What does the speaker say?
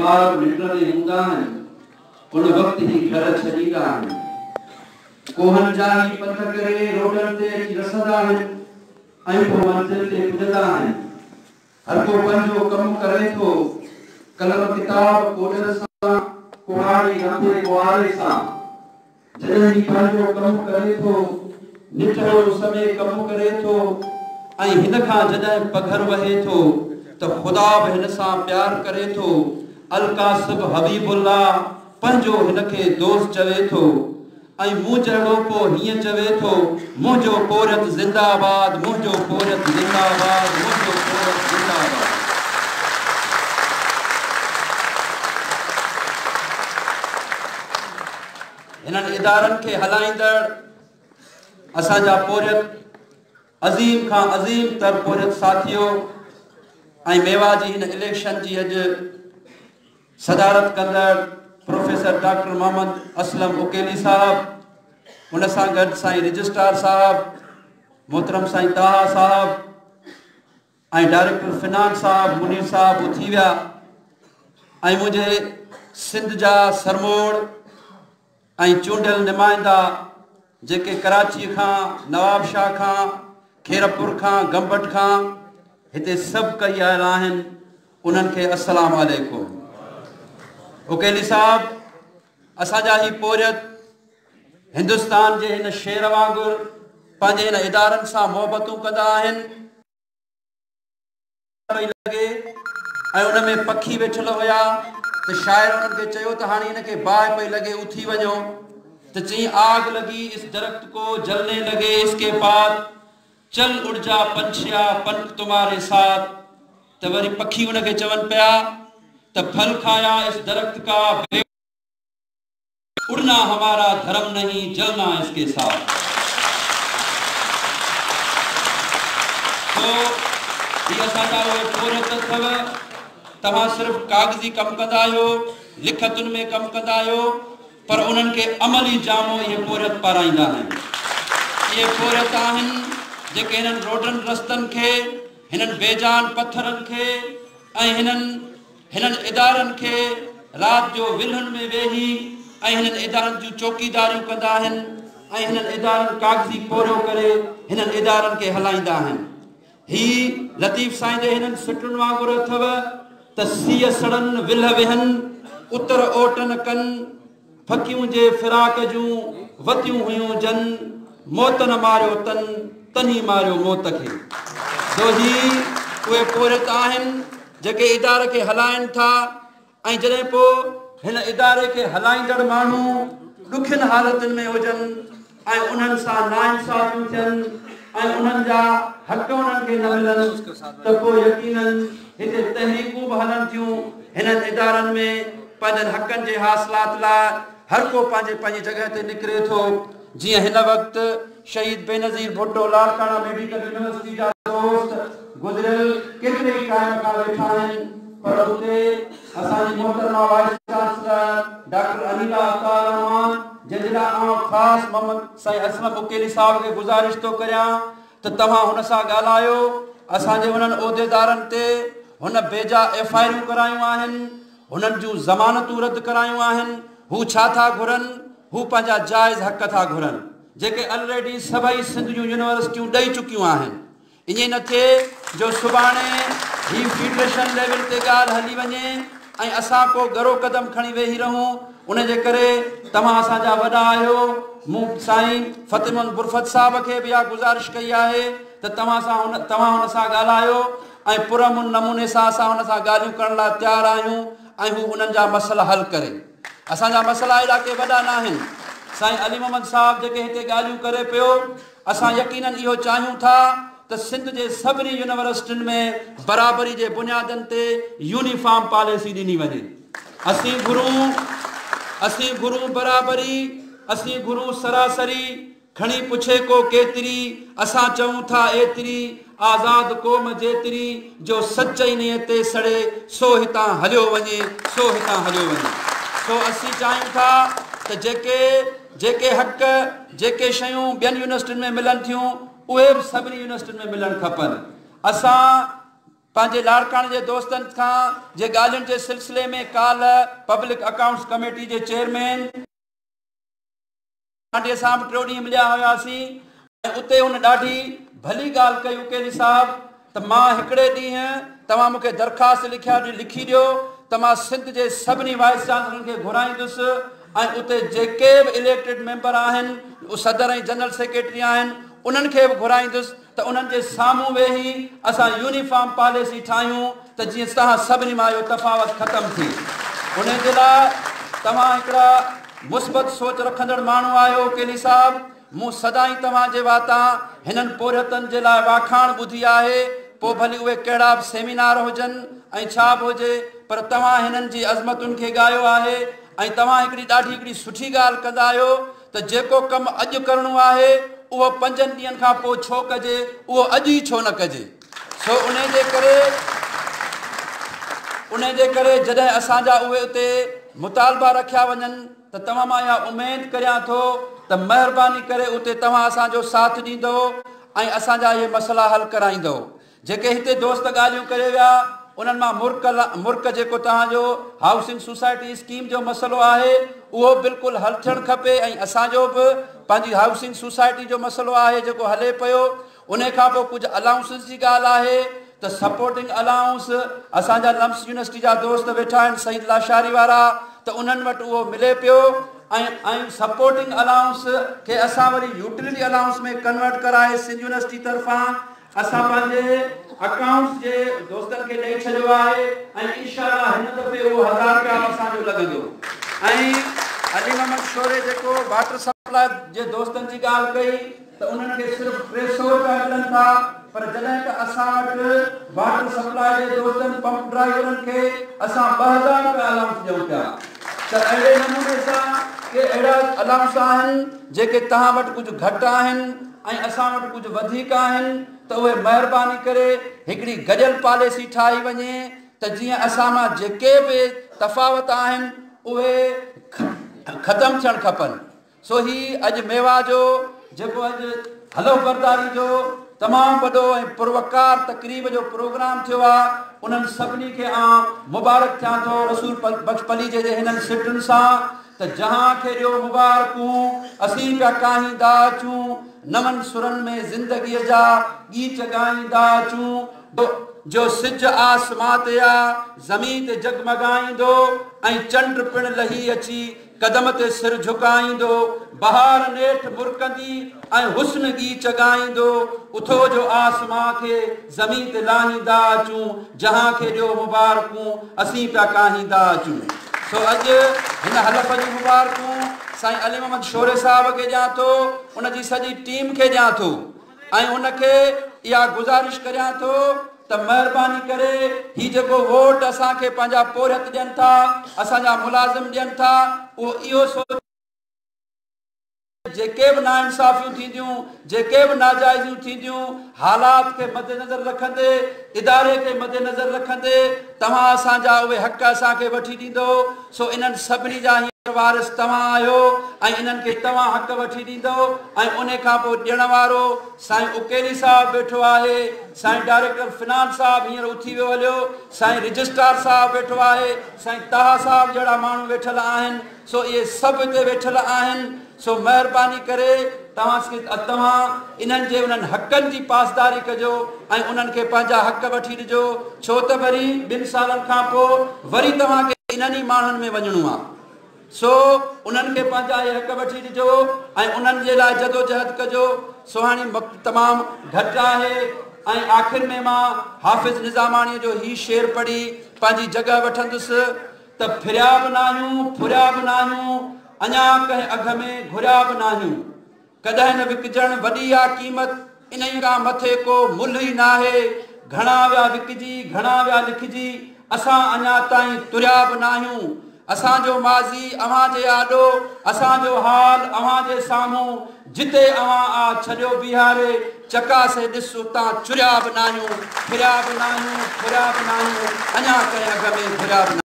ٻار به ننڊ ۾ هوندا آهن، ان وقت هي گهر ڇڏيندا آهن. ڪوهن جا هي پنڌ ڪري روڊن تي اچي رسندا آهن ۽ پوء منزل تي پڄندا آهن. هر ڪو پنهنجو ڪم ڪري ٿو، قلم ڪتاب ڪوڏر سان، ڪهاڙي رنبي ٻوهاري سان. جڏهن هي پنهنجو ڪم ڪري ٿو، نٽهڻ اس ۾ ڪم ڪري ٿو ۽ هن کان جڏهن پگهر وهي ٿو ته خدا به هن سان پيار ڪري ٿو. الڪاسب حبيب الله پنهنجو هن کي دوست چوي ٿو ۽ مون جهڙو پو هيئن چوي ٿو، منهنجو پورهيت زنده آباد، منهنجو پورهيت زنده آباد، منهنجو پورهيت زنده آباد. هنن ادارن کي هلائيندڙ اسان جا پورهيت عظيم کان عظيم تر پورهيت ساٿيو ۽ ميوا جي هن اليڪشن جي اڄ صدارت ڪندڙ پروفيسر ڊاڪٽر محمد اسلم اڪيلي صاحب، ان سان گڏ سائين رجسٽرار صاحب محترم سائين طه صاحب ۽ ڊائريڪٽر فنانس صاحب منير صاحب اٿي ويا ۽ منهنجي سنڌ جا سرموڙ ۽ چونڊيل نمائندا جيڪي ڪراچي کان، نواب شاهه کان، خيرپور کان، گمبٽ کان هتي سڀ ڪهي آيل آهن، انهن کي السلام عليڪم. اڪيلي صاحب، اسان جا هي پورهيت هندستان جي هن شير وانگر پنهنجي هن ادارن سان محبتون ڪندا آهن. پئي لڳي ۽ ان ۾ پکي ويٺل هيا ته شاعر انهن کي چيو ته هاڻي هن کي باهه پئي لڳي اٿي وڃو ته چيائين آگ لگي اس درخت ڪو جلني لگي اس ڪي پات چل اڙ جا پنڇيا پنک تمهاري ساٿ ته وري پکي ان کي چون پيا ته ڦل کايا اس درخت ڪا بي اڙنا همارا ڌرم نهين جلنا اس ڪي ساٿ. سو هي اسان جا اهي پورهيت اٿو، توهان صرف ڪاغذي ڪم ڪندا آهيو، لکتن ۾ ڪم ڪندا آهيو، پر انهن کي عملي جامو اهي پورهيت پارائيندا آهن. اهي پورهيت آهن جيڪي هنن روڊن رستن کي، هنن بيجان پٿرن کي ۽ هنن. هنن ادارن کي رات جو ولهن ۾ ويهي ۽ هنن ادارن جون چوڪيداريون ڪندا آهن ۽ هنن ادارن ڪاغذي پورهيو ڪري هنن ادارن کي هلائيندا آهن. هي لطيف سائين جي هنن سٽن وانگر اٿو ته سيء سڙن ولهه ويهن، اتر اوٽ نه ڪن، ڦڪيون جي فراق جون وتيون هيون جن، موت نه ماريو تن، تنهي ماريو موت کي. سو هي اهي پورهيت آهن جيڪي اداري کي هلائين ٿا ۽ جڏهن پوء هن اداري کي هلائيندڙ ماڻهو ڏکين حالتن ۾ هجن ۽ انهن سان ناانصافيون ٿين ۽ انهن جا حق انهن کي نه ملن ته پوء يقينن هتي تحريڪون به هلن ٿيون. هنن ادارن ۾ پنهنجن حقن جي حاصلات لاء هر ڪو پنهنجي پنهنجي جڳهه تي نڪري ٿو. جيئن هن وقت شهيد بينظير ڀٽو لاڙڪاڻا ميڊيڪل يونيورسٽي جا دوست گذريل ڪيتري ئي ٽائيم کان ويٺا آهن پر اتي اسان جي محترمه vice chancellor doctor Anila Atta ur Rehman جنهن جي لاء آئون خاص محمد سائين اسلم اڪيلي صاحب کي گذارش ٿو ڪريان ته توهان هن سان ڳالهايو اسان جي انهن عهديدارن تي هن بيجا ايف I آرون ڪرايون آهن هنن جون ضمانتون رد ڪرايون آهن هو ڇا ٿا گهرن هو پنهنجا جائز حق ٿا گهرن جيڪي الريڊي سڀئي سنڌ جون يونيورسٽيون ڏئي چڪيون آهن ائين نه ٿئي جو سڀاڻي هي فيڊريشن ليول تي ڳالهه هلي وڃي ۽ اسان ڪو ڳرو قدم کڻي ويهي رهون، ان جي ڪري توهان اسان جا وڏا آهيو، مون سائين فتح محمد برفت صاحب کي به اها گذارش ڪئي آهي ته توهان سان هن توهان هن سان ڳالهايو ۽ پرامن نموني سان اسان هن سان ڳالهيون ڪرڻ لاء تيار آهيون ۽ هو انهن جا مسئلا حل ڪري. اسان جا مسئلا ايڏا ڪي وڏا ناهن. سائين علي محمد صاحب جيڪي هتي ڳالهيون ڪري پيو، اسان يقينن اهو چاهيون ٿا ته سنڌ جي سڀني يونيورسٽين ۾ برابري جي بنيادن تي يونيفارم پاليسي ڏني وڃي. اسين گهرون اسين گهرون برابري، اسين گهرون سراسري، کڻي پڇي ڪو ڪيتري، اسان چئون ٿا ايتري، آزاد قوم جيتري، جو سچ انهيء تي سڙي، سو هتان هليو وڃي، سو هتان هليو وڃي. سو اسين چاهيون ٿا ته جيڪي جيڪي حق، جيڪي شيون ٻين يونيورسٽين ۾ ملن ٿيون، اهي به سڀني يونيورسٽين ۾ ملڻ کپن. اسان. پنهنجي لاڙڪاڻي جي دوستن کان جي ڳالهين جي سلسلي ۾ ڪالهه پبلڪ اڪائونٽس ڪميٽي جي چيئرمين پانڊي سان به ٽيون ڏينهن مليا هياسين ۽ اتي هن ڏاڍي ڀلي ڳالهه ڪئي عقيلي صاحب ته مان هڪڙي ڏينهن توهان مون کي درخواست لکيا لکي ڏيو ته مان سنڌ جي سڀني وائيس چانسلرن کي گهرائيندس ۽ اتي جيڪي به اليڪٽيڊ ميمبر آهن صدر ۽ جنرل سيڪريٽري آهن انهن کي به گهرائيندس ته انهن جي سامهون ويهي اسان يونيفارم پاليسي ٺاهيون ته جيئن توهان سڀني مان اهو تفاوت ختم ٿئي. انهي جي لاء توهان هڪڙا مثبت سوچ رکندڙ ماڻهو آهيو ڪيلي صاحب. مون سدائين توهان جي واتان هنن پورهيتن جي لاء واکاڻ ٻڌي آهي، پوء ڀلي اهي ڪهڙا به سيمينار هجن ۽ ڇا به هجي پر توهان هنن جي عظمتن کي ڳايو آهي ۽ توهان هڪڙي ڏاڍي هڪڙي سٺي ڳالهه ڪندا آهيو ته جيڪو ڪم اڄ ڪرڻو آهي اهو پنجن ڏينهن کان پوء ڇو ڪجي، اهو اڄ ئي ڇو نه ڪجي. سو انهي جي ڪري انهي جي ڪري جڏهن اسان جا اهي اتي مطالبا رکيا وڃن ته توهان مان اها اميد ڪريان ٿو ته مهرباني ڪري اتي توهان اسان جو ساٿ ڏيندؤ ۽ اسان جا اهي مسئلا حل ڪرائيندؤ. جيڪي هتي دوست ڳالهيون ڪري ويا انهن مان مرڪ مرڪ جيڪو توهان جو هائوسنگ سوسائٽي اسڪيم جو مسئلو آهي اهو بلڪل حل ٿيڻ کپي ۽ اسان جو به پنهنجي هائوسنگ سوسائٽي جو مسئلو آهي جيڪو هلي پيو انهي کان پوء ڪجهه الائونسز جي ڳالهه آهي ته سپورٽنگ الائونس اسان جا لمس يونيورسٽي جا دوست ويٺا آهن سعيد لاشاري وارا ته انهن وٽ اهو ملي پيو ۽ ۽ سپورٽنگ الائونس کي اسان وري يوٽيلٽي الائونس ۾ ڪنورٽ ڪرائي سنڌ يونيورسٽي طرفان اسان پنهنجي اڪائونٽس جي دوستن کي ڏئي ڇڏيو آهي ۽ انشاء الله هن دفعي اهو هزار رپيا به اسان جو لڳندو ۽ علي محمد شوري جيڪو واٽر سپلاء جي دوستن جي ڳالهه ڪئي ته انهن کي صرف 300 رپيا ملن ٿا پر جڏهن ته اسان وٽ واٽر سپلاء جي دوستن پمپ ڊرائيورن کي اسان 2000 رپيا الائونس ڏيون پيا ته اهڙي نموني سان ڪي اهڙا الائونس آهن جيڪي توهان وٽ ڪجهه گهٽ آهن ۽ اسان وٽ ڪجهه وڌيڪ آهن ته اهي مهرباني ڪري هڪڙي گڏيل پاليسي ٺاهي وڃي ته جيئن اسان مان جيڪي به تفاوت آهن اهي ختم ٿيڻ کپن. سو هي اڄ ميوا جو جيڪو اڄ حلف برداري جو تمام وڏو ۽ پروقار تقريب جو پروگرام ٿيو آهي انهن سڀني کي آئون مبارڪ ٿيان ٿو رسول بخش پليجي جي هنن سٽن سان ته جهان کي ڏيو مبارڪون، اسين پيا ڪاهيندا اچون، نون سرن ۾ زندگيء جا ڳيچ ڳائيندا اچون، جو سج آسمان تي آ، زمين تي جڳمڳائيندو، ۽ چنڊ پڻ لهي اچي قدم تي سر جهڪائيندو، بهار نيٺ مرڪندي ۽ حسن ڳيچ ڳائيندو، اٿو جو آسمان کي زمين تي لاهيندا اچون، جهان کي ڏيو مبارڪون، اسين پيا ڪاهيندا اچون. سو اڄ هن حلف جون مبارڪون سائين علي محمد شوري صاحب کي ڏيان ٿو، ان جي سڄي ٽيم کي ڏيان ٿو ۽ ان کي اها گذارش ڪريان ٿو ته مهرباني ڪري هي جيڪو ووٽ اسان کي پنهنجا پورهيت ڏين ٿا، اسان جا ملازم ڏين ٿا، اهو اهو سوچي. جيڪي به ناانصافيون ٿينديون، جيڪي به ناجائزيون ٿينديون، حالات کي مدنظر رکندي، اداري کي مدنظر رکندي توهان اسان جا اهي حق اسان کي وٺي ڏيندؤ، سو انهن سڀني جا هينئر وارث توهان آهيو ۽ انهن کي توهان حق وٺي ڏيندؤ ۽ انهي کان پوء ڏيڻ وارو سائين عقيلي صاحب ويٺو آهي، سائين ڊائريڪٽر فنانس صاحب هينئر اٿي ويو هليو، سائين رجسٽرار صاحب ويٺو آهي، سائين طه صاحب جهڙا ماڻهو ويٺل آهن. سو اهي سڀ هتي ويٺل آهن، سو مهرباني ڪري توهان انهن جي انهن حقن جي پاسداري ڪجو ۽ انهن کي پنهنجا حق وٺي ڏجو، ڇو ته وري ٻن سالن کان پوء وري توهان کي انهن ئي ماڻهن ۾ وڃڻو آهي، سو انهن کي پنهنجا اهي حق وٺي ڏجو ۽ انهن جي لاء جدوجهد ڪجو. سو هاڻي وقت تمام گهٽ آهي ۽ آخر ۾ مان حافظ نظاماڻيء جو هي شعر پڙهي پنهنجي جڳهه وٺندس. ته ڦريا به ناهيون، ڦريا به ناهيون، اڃا ڪنهن اگهه ۾ گهريا به ناهيون. ڪڏهن نه وڪجڻ وڏي آ قيمت، انهيء کان مٿي ڪو ملهه ئي ناهي. گهڻا ويا وڪجي، گهڻا ويا لکجي، اسان اڃا تائين تريا به ناهيون. اسان جو ماضي اوهان جي آڏو، اسان جو حال اوهان جي سامهون، جتي اوهان آ ڇڏيو بيهاري، چڪاسي ڏس اتان چريا به ناهيون، ڦريا به ناهيون، ڦريا به ناهيون، اڃا ڪنهن اگهه ۾ گهريا به ناهيون.